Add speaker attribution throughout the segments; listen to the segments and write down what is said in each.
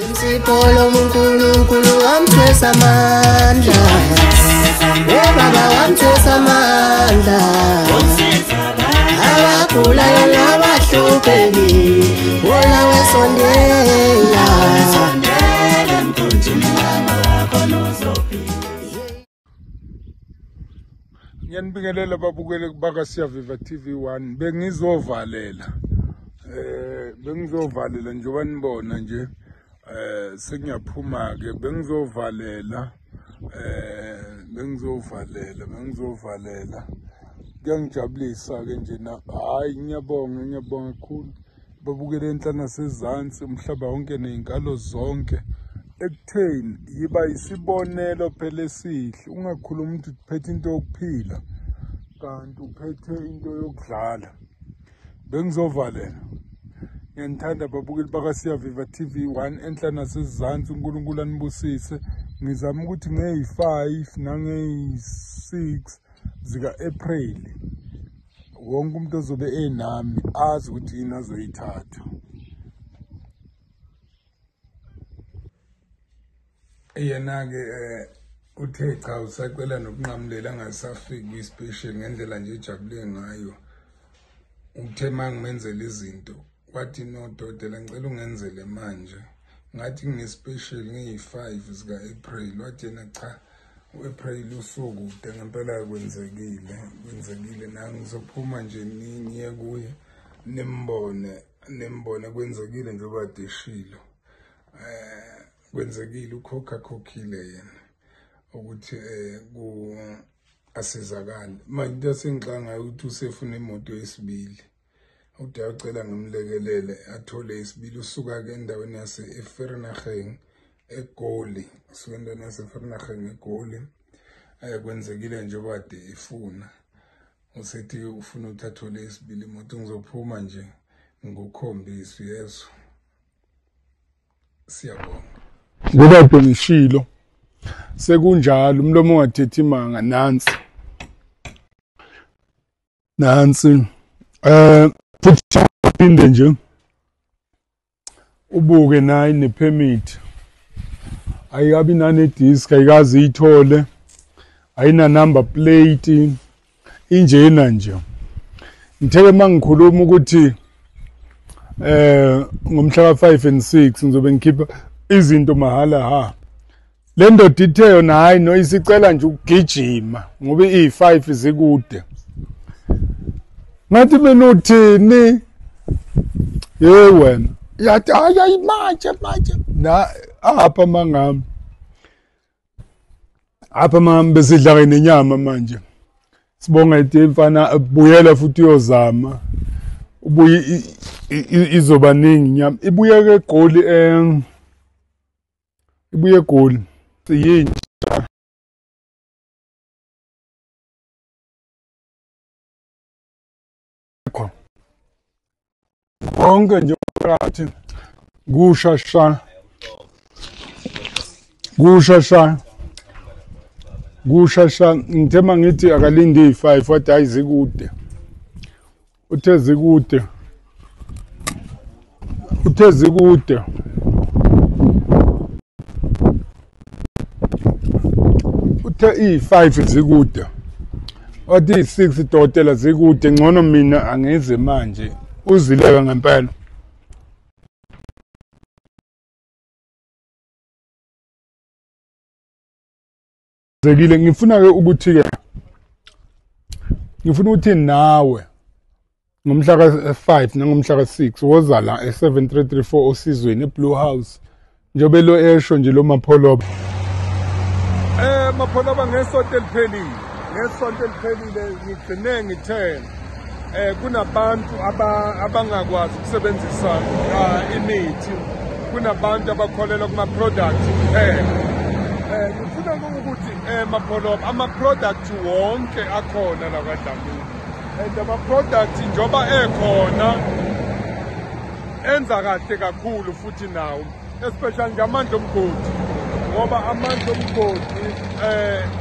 Speaker 1: Imsipolo uNkulunkulu wamthwesa amandla. Baba wamthwesa amandla. Abagulayo nabahluphekile, wona wesondela.
Speaker 2: Ngiyanibingelela babukele baka Siyaviva TV1. Bengizovalela. Bengizovalela njengoba nibona nje. Sengiyaphuma ke, bengizovalela. Bengizovalela. Kuyangijabulisa ke nje na, hayi ngiyabonga kakhulu. Babukele enhla nasezansi, umhlaba wonke nezinkalo zonke. Ekutheni yiba isibonelo phela esihle, ungakhuluma ukuthi uphethe into yokuphila kanti uphethe into yokudlala. Bengizovalela. Ngiyanithanda babukeli baka Siyaviva TV1 enhla nasezansi, uNkulunkulu anibusise. Ngizama ukuthi ngeyi-5 nangeyi-6 zika-April wonke umuntu ozobe enami azi ukuthi yini azoyithatha. Yena-ke uthe cha, usacela nokunqamulela angasafiki kwi-special ngendlela nje ejabule ngayo. Uthe uma ngimenzela izinto wathi no dodela, ngicela ungenzele manje. Ngathi ngine-special ngeyi-5 zika-April, wathi yena cha, u-April usukude ngempela. Kwenzekile na, ngizophuma nje niye kuye nimbone kwenzekile njengoba deshilo. Kwenzekile, ukhokha khokhile yena ukuthi ku asizakale. Manje into esengixaka ngayo ukuthi usefuna imoto yesibili. Ude uyacela ngimlekelele athole isibili. Usuka ke endaweni yase eVereeniging eGoli, usuka endaweni yase Vereeniging eGoli. Kwenzekile njengoba kade efuna, usethi ufuna ukuthi athole isibili imoto. Ngizophuma nje ngikukhombise uyezwa. Siyabonga. Ngoba ngishilo sekunjalo, umlomo ungathethi imanga. Nansi futhi phinde nje ubuke nayi ne-permit, ayikabi nane disc, ayikaze iyithole, ayina number plate, injena nje. Ngitheke mangikhuluma ukuthi ngomhla ka5 and 6 ngizobe ngikhipha izinto mahala. Ha, le ndoda ithe yona hayi no, isicela nje ukugijima ngoba i5 zikude. Ngathi mina uthini? Hey wena, yathi hayi manje na apha mangami, apha mangami besidla nenyama manje. Sibonga ithi mfana buyela futhi uyozama, ubuye izoba ningi inyama. Ibuye ke eGoli, ibuye eGoli siyintsha. Konke nje phakathi kusha sha, kusha sha, kusha sha. Ngithe mangithi akalinde i5, wathi hayi zikude. Uthe zikude, uthe zikude. Uthe i5 zikude, wathi i6 dokotela zikude, ngcono mina angize manje. Uzileka ngempela. Zekile, ngifuna ke ukuthi ke ngifuna ukuthi nawe ngomhla ka-5 nangomhla ka-6 woza la e-7334 Osizweni eBlue House, njengoba lo esho nje lo Mapholoba. Mapholoba, ngesonto eliphelile ngigcine ngithe kunabantu abangakwazi ukusebenzisa imithi, kunabantu abakholelwa kuma-product kuphela. Ngifuna ukuthi Mapholoba, ama-product wonke akhona la kwaDlamini, and ama-product njengoba ekhona enza kahle kakhulu futhi nawo, especially nje amandla omgodi, ngoba amandla omgodi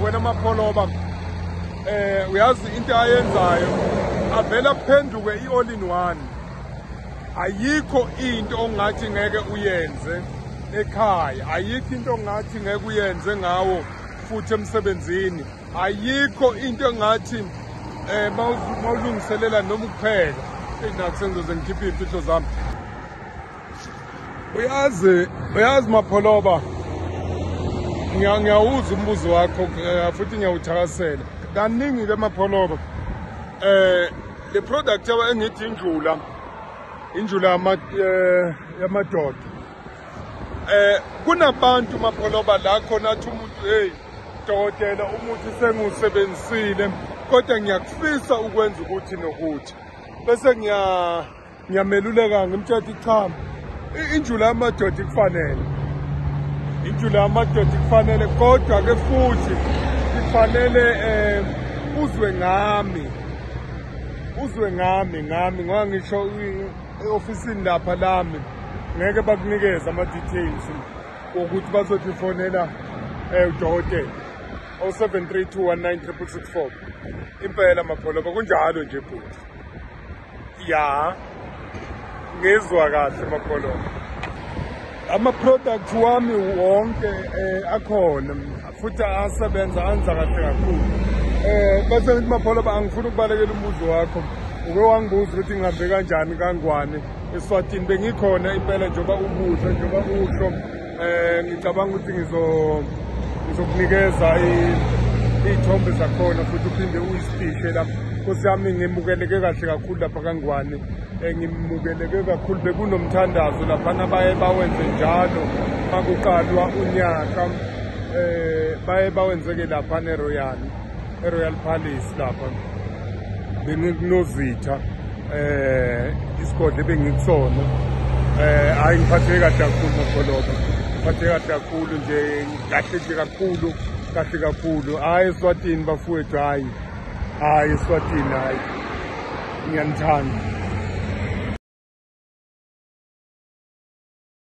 Speaker 2: wena Mapholoba uyazi into ayenzayo, avela phenduke i-all in one. Ayikho into ongathi ngeke uyenze ekhaya, ayikho into ongathi ngeke uyenze ngawo futhi emsebenzini, ayikho into engathi mawulungiselela noma ukupheka. Nakho sengizoze ngikhiphe iy'mfihlo zami. Uyazi Mapholoba, ngiyawuza umbuzo wakho futhi ngiyawuthakasela. Kaningi-ke Mapholoba, le product engithi injula yamadoda. Kunabantu Mapholoba la khona athi umuntu, hey dokotela, umuthi sengiwusebenzisile kodwa ngiyakufisa ukwenza ukuthi nokuthi, bese ngiyameluleka ngimtshela ukuthi cha, injula yamadoda ikufanele, injula yamadoda ikufanele, kodwa ke futhi kufanele uzwe ngami, uzwe ngami ngoba ngisho e-ofisini lapha lami ngeke bakunikeze ama-details ukuthi bazothi fonela udokotela 0732196664. Impela Mapholoba kunjalo nje bhuti. Ya, ngizwa kahle Mapholoba. Ama-product wami wonke akhona futhi asebenza anza kahle kakhulu. Bese ngithi Mapholoba, angifuni ukubalekela umbuzo wakho. Uke wangibuza ukuthi ngihambe kanjani kaNgwane eSwatini. Bengikhona impela njengoba ubuza, njengoba usho. Ngicabanga ukuthi ngizokunikeza iy'thombe zakhona futhi uphinde uyistishe lapha. Nkosi yami, ngimukeleke kahle kakhulu lapha kaNgwane. Ngimukeleke kakhulu, bekunomthandazo laphana baye bawenze njalo makuqalwa unyaka. Baye bawenzeke lapha eRoyal Palace lapha. Bengikunozitha isigodlo ebengikusona. Hayi, ngiphatheke kahle kakhulu Mapholoba, ngiphatheke kahle kakhulu nje, kahle nje kakhulu, kahle kakhulu. Hayi eSwatini bafowethu, hayi hayi eSwatini, hayi ngiyanithanda.